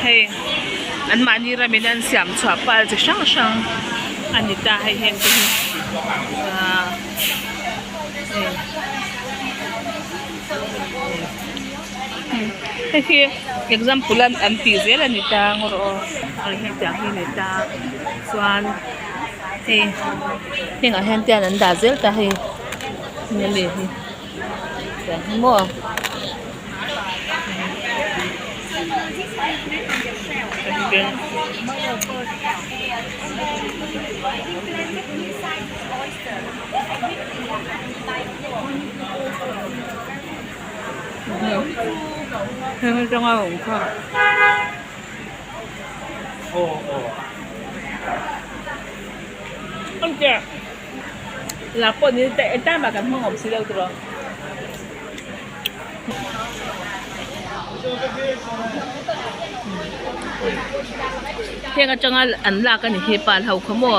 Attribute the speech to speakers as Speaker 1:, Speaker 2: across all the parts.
Speaker 1: Hei an mahni ramin an siam chhuah pal chi hrang hrang a ni ta hei heng te hi ahh hei hei hi example an an tih zel a ni ta ang rawh aw hei hetiang hi a ni ta chuan hei hengah hian te an dah zel ta hei enge mi hi tiang hi maw. Heng atanga awm kha. Lak pawh ni tan mah kan hmang awm si lo tiraw. Heng atanga an lak a ni hi pal ho kha maw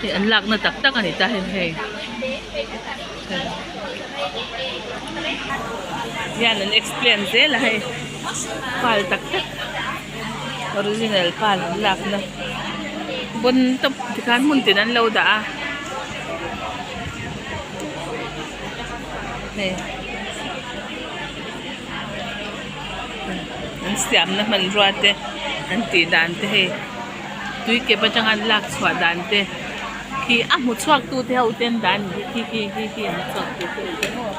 Speaker 1: hei an lakna tak tak a ni ta hei hei hian an explain zel a hei pal tak tak original pal an lakna bon tawp tikhan hmun tin an lo dah a. Hei an siamna hmanrua te an tih dan te hei tui kep atanga an lak chhuah dan te khi a hmu chhuak tu te ho ten dan hi khi khi khi khi a hmu chhuak tu te ho te maw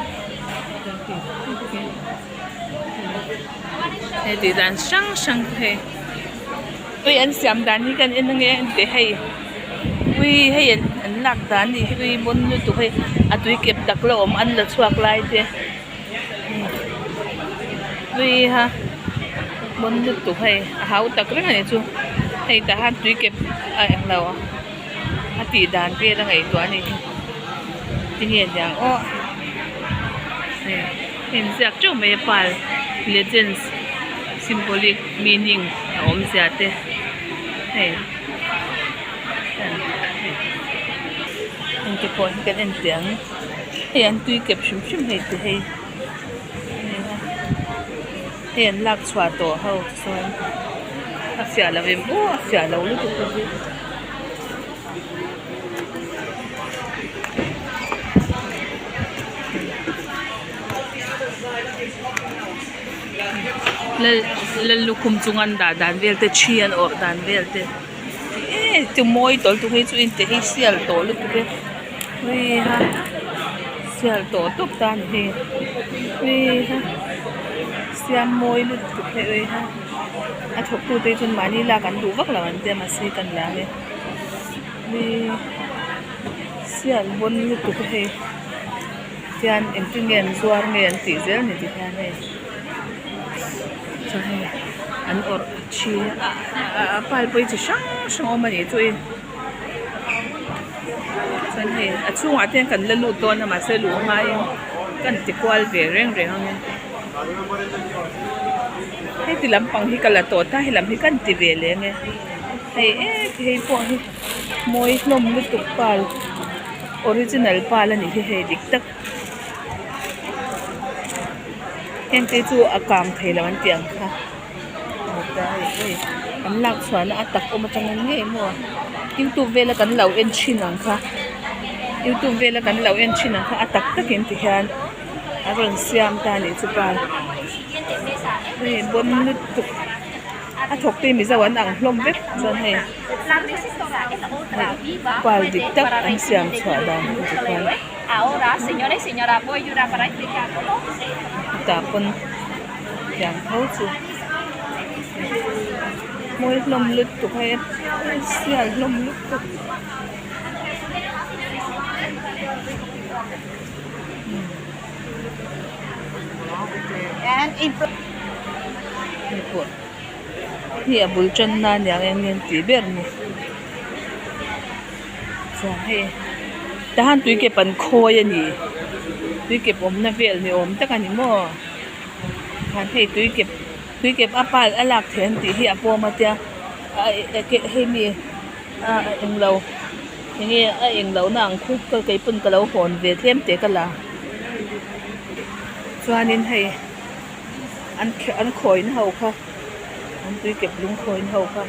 Speaker 1: hei tih dan hrang hrang te hei ui an siam dan hi kan en ange tih hei. Ui hei an lak dan nih hi ui mawn lutuk hei a tui kep tak la awm an la chhuak lai te ui ha mawn lutuk hei a hau tak reng a ni chu hei tah hian tui kep a englo a tih dan vel a ngaihtuah a nih hi tinge niang aw hei inziak teuh mai a pal legends symbolic meaning a awmzia te hei. Engte pawh hi kan en teh ang hei an tui kep hrim hrim hei ti hei hei an lak chhuah tawh ho chuan a fiah lo em aw a fiah lo lutuk te hi. Lallukhum chung an dah dan vel te thi an awrh dan vel te eee ti mawi tawlh tu hi chu in ti hei sial tawh lutuk e heiha sial tawh tawp ta a ni hei heiha siam mawi lutuk hei heiha a thawk tu te hi chuan mahni lak an duh vak lo an tia mahse kan la ang e hei sial bawn lutuk a hei. Tihian engtin nge an zuar nge an tih zel ni tihian hei chuan hei an awrh thi a a pal pawh hi chi hrang hrang a awm a nih chu in chuan hei a chhungah te hian kan la lut dawn a mahse luh hmain kan ti kual ve reng reng ang e heti lampang hi ka la tawh ta helam hi kan ti ve leh ang e hei em hei pawh hi mawi hlawm lutuk pal. Original pal a nih hi hei dik tak heng te chu a kang thei lo an tih ang kha an lak chhuah na a tak awm atangin ngei maw youtube vela kan lo en thin ang kha youtube vela kan lo en thin ang kha a tak takin ti hian a rawn siam ta a nih chu pal hei bon lutuk a thawk te hi mizo an ang hlawm vek chuan hei. Pal dik tak an siam chhuah dan hi ti khan tah pawn tiang tho chu mawi hlawm lutuk hei sial hlawm lutuk. Hei a bul tan na aniang eng nge an tih ber ni chuan hei tah hian tui kep an khawi a ni tui kep awmna vel ni awm tak a ni maw khan hei tui kep tui kep a pal a lak theih an tih hi a pawm a tia hei mi a englo enge a englo na ang khup ka keipawn ka lo hawn ve tlem te ka la chuanin hei an an khawina ho kha. An tui kep lungkhawiin ho kha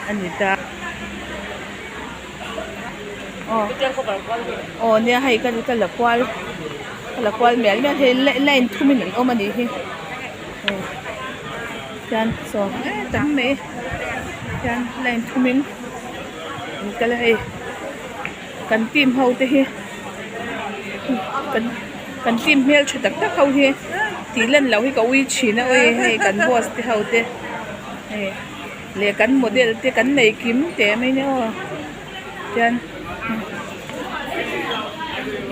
Speaker 1: a ni ta. Aw aw nia hei ka ka la kual ka la kual mial mial hei line thumin an awm a nih hi hian saw tam mai hian line thumin an kal a hei kan team ho te hi kan kan team hmeltha tak tak ho hi tih lan loh hi ka ui thin a awi hei kan boss te ho te hei leh kan model te kan nei kim teh mai nia aw tian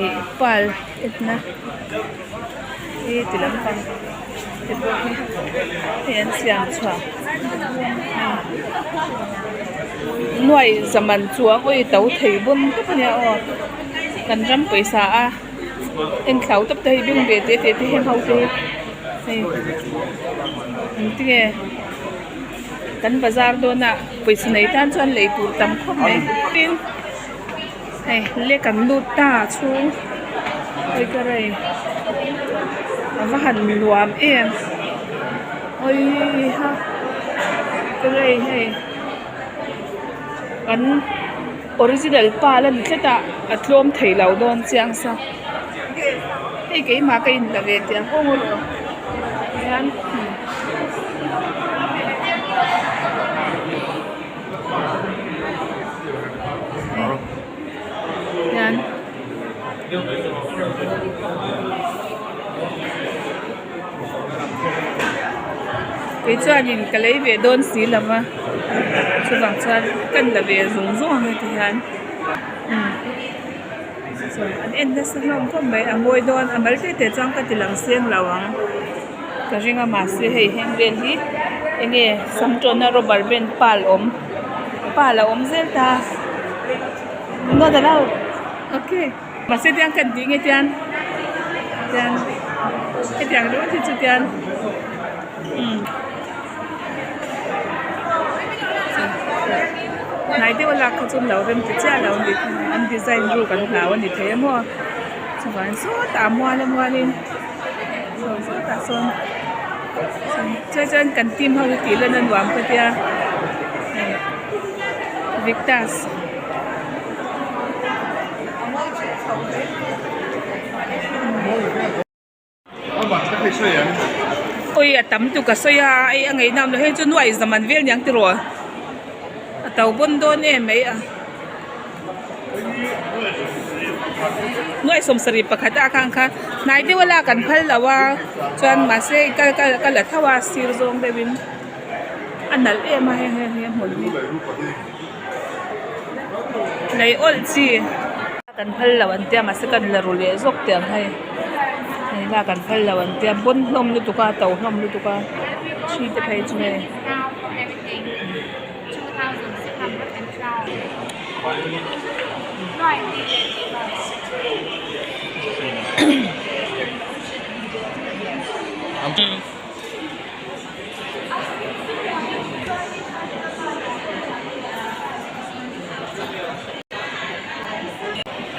Speaker 1: ih pal etna hi ti lampang te pawh hi hei an siam chhuah nuai zaman chuang awi to thei bawm tawp ania aw kan ram pawisa a en thlau tawp te hei beng ve te te te heng ho te hi hei engtinge kan bazar dawn a pawisa nei tan chuan lei tur tam khawp mai tin hei lek an lut ta chhung hei ka rei a va han nuam em awiha ka rei hei an original pa la ni tlat a a tlawm thei lo dawn chiang sa hei keimah ka in la ve tih ang aw rawh hian. Hian kei chuanin ka lei ve dawn si lo va chuvang chuan ka la ve zung zung ang heti hian chuan an en nasa hlawm khawp mai a mawi dawn a mal te te chuan ka ti lang seng lo ang. Ka ring a mahse hei heng vel hi enge sam tawna rubber band pal awm pal a awm zel ta not allowed okay mahse tiang kan tih nge tian tian hetiang ringawt hi chu tian umm hnai deuh a lak kha chu an lo rem ti chiah lo a ni an design ruk an hlau a ni thei a maw chuvang sawtah a mual a mualin. Saw zawtah sawn chuan chuan kan team ho hi tih lan a nuam ka tia hei Victus. Awi a tam tuk a sawi a ei a ngeihnam lo hei chu nuai zaman vel niang tiraw a to bawn dawn em mai a. Nuai sawmsarih pakhat ah khan kha hnai deuh a lak an phal lo a chuan mahse ka ka ka la tho a sir zawng deuh in a nalh em a hei hei hei a hmun hi lei awlh chi kan phal lo an tia mahse kan la ru leh zawk teh ang hei hei lak an phal lo an tia bawn hlawm lutuk a to hlawm lutuk a thi te phei chu hei.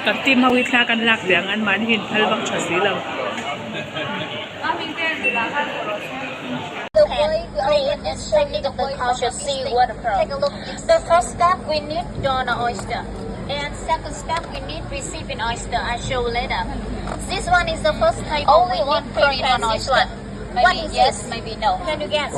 Speaker 1: Kan team ho hi thla kan lak ve ang an mahni hi inphal vak tha si lo.
Speaker 2: The way we open this technique of the culture sea water pearl. The first step we need donor oyster. And second step we need receiving oyster. I show later. This one is the first table. Only we need prepare this one. Maybe what is yes, this? maybe no. Can you guess?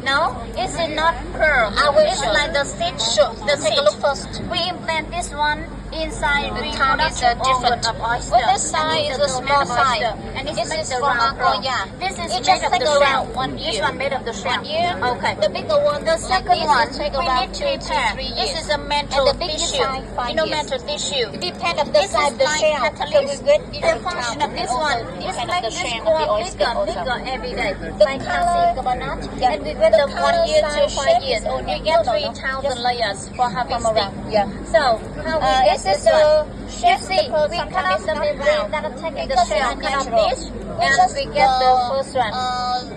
Speaker 2: No, it's not pearl. I will it's like the seed. Sure. The Take seed. a look first. We implant this one inside the time is uh, different. Of oyster. With this size is a small size. And it's this is from Akoya. This is it just take around one year. This one made of the shell. One year. Okay. The bigger one. The second like one. Take we need to prepare. This is a mental and the tissue. Size, you know, mental tissue. Depend of the this size of the shell. Catalyst. So the function of this one is make this core bigger, bigger every day. The by calcium carbonate. And we wait the 1 year to 5 years. We get 3,000 layers for harvesting. Yeah. So, how we get this one? You see, we cut off the membrane that attacking the shell, cut off this, and we get the first one.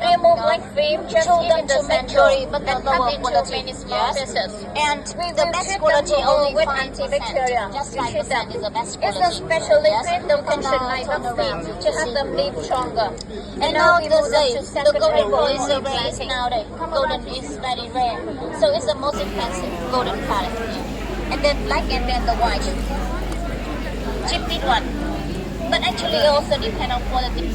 Speaker 2: Remove like film, just even the center, and cut into many small pieces. And we the best quality only with antibacterial. Just like them. Is the best quality. It's a special liquid the function like vaccine to have them live stronger. And now we move to second golden is the rarest nowadays. Golden is very rare. So it's the most expensive golden color. And then black and then the white. Cheapest one. But actually it also depend on quality.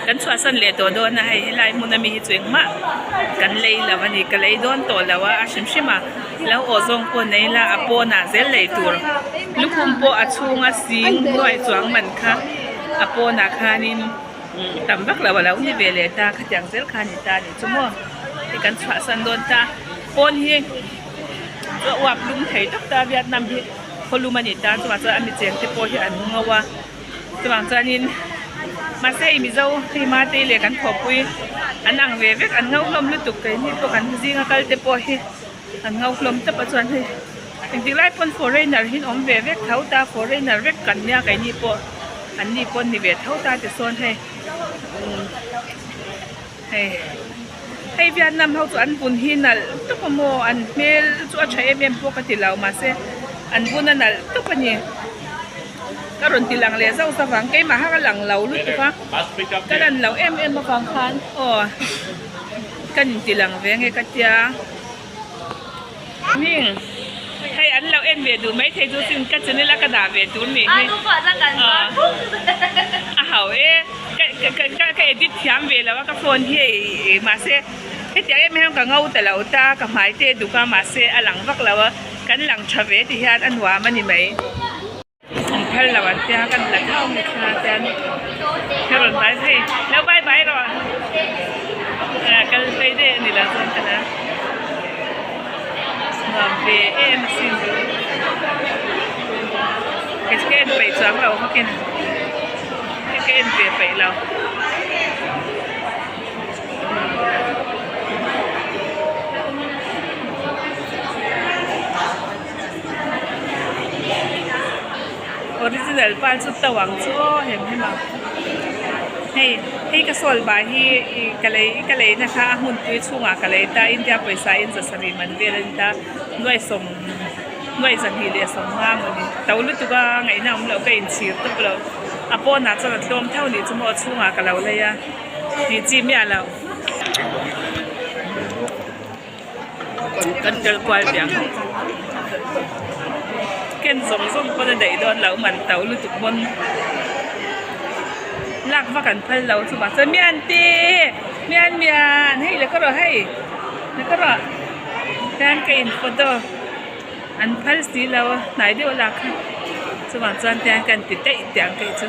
Speaker 2: Kan chhuahsan leh tawh dawn a hei helai hmun ami hi chu engmah kan lei lo a ni ka lei dawn tawh lo a a hrim hrim a lo awh zawng pawh nei la a pawnah zel lei tur lukhum pawh a chhunga sing nuai chuang man kha a pawnah khanin tam vak lo a lo ni ve leh ta khatiang zel kha a ni ta a nih chu maw hei kan chhuahsan dawn ta pawn hi chu a uap lum thei tawp ta Vietnam hi khawlum a ni ta chuvang chuan a mi cheng te pawh hi an ngo a. Chuvang chuanin mahse i Mizo hei Matei leh kan thawhpui an ang ve vek an ngo hlawm lutuk keini pawh kan zinga kal te pawh hi an ngo hlawm tawp a chuan hei engtik lai pawn foreigner hi an awm ve vek tho ta foreigner vek kan nia keini pawh an ni pawh an ni ve tho ta ti sawn hei hei hei Vietnam ho chu an vun hi nalh tawp a maw an hmel chu a tha em em pawh ka ti lo mahse an vun a nalh tawp a ni ka rawn ti lang leh zauh zauh vang keimah kha ka lang lo lutuk a ka lan loh em em avang khan aw ka inti lang ve nge ka tia hming hei an lo en ve duh maithei chu sin ka channel a ka dah ve tur nih hi a hau e ka ka edit thiam ve lo a ka phone hi hei mahse hetiang em em ka ngo ta lo ta ka hmai te duk a mahse a lang vak lo a kan lang tha ve ti hian a nuam a ni mai. An phal lo an tia kan la thau mai thla chuan ka rawn bai phei lo bye bye rawh ah kal phei daih a ni lo chuan ka la nuam ve em asin ka en peih chuang lo bawkin ka en ve peih lo.
Speaker 1: Original pearl chu to ang chu aw hem hem a. Hei hei ka sawl bai hi ih ka lei ka lei na kha a hmunpui chhungah ka lei ta India pawisa in zasarih man vel a ni ta nuai sawm nuai zahnih leh sawmnga mawni to lutuk a ngaihna awm loh ka inchhir tawp lo a pawnah chuan a tlawm tho nih chu maw a chhungah ka lo lei a tih chi miah lo. Kan kal kual piang ken zawng zawng pawn a daih dawn loh man to lutuk pawn lak vak an phal lo chuvang chuan mian te mian mian hei la ka rawh hei la ka rawh hian ka in photo an phal si lo a hnai deuh a lak kha chuvang chuan tiang kan ti daih teh ang kei chu.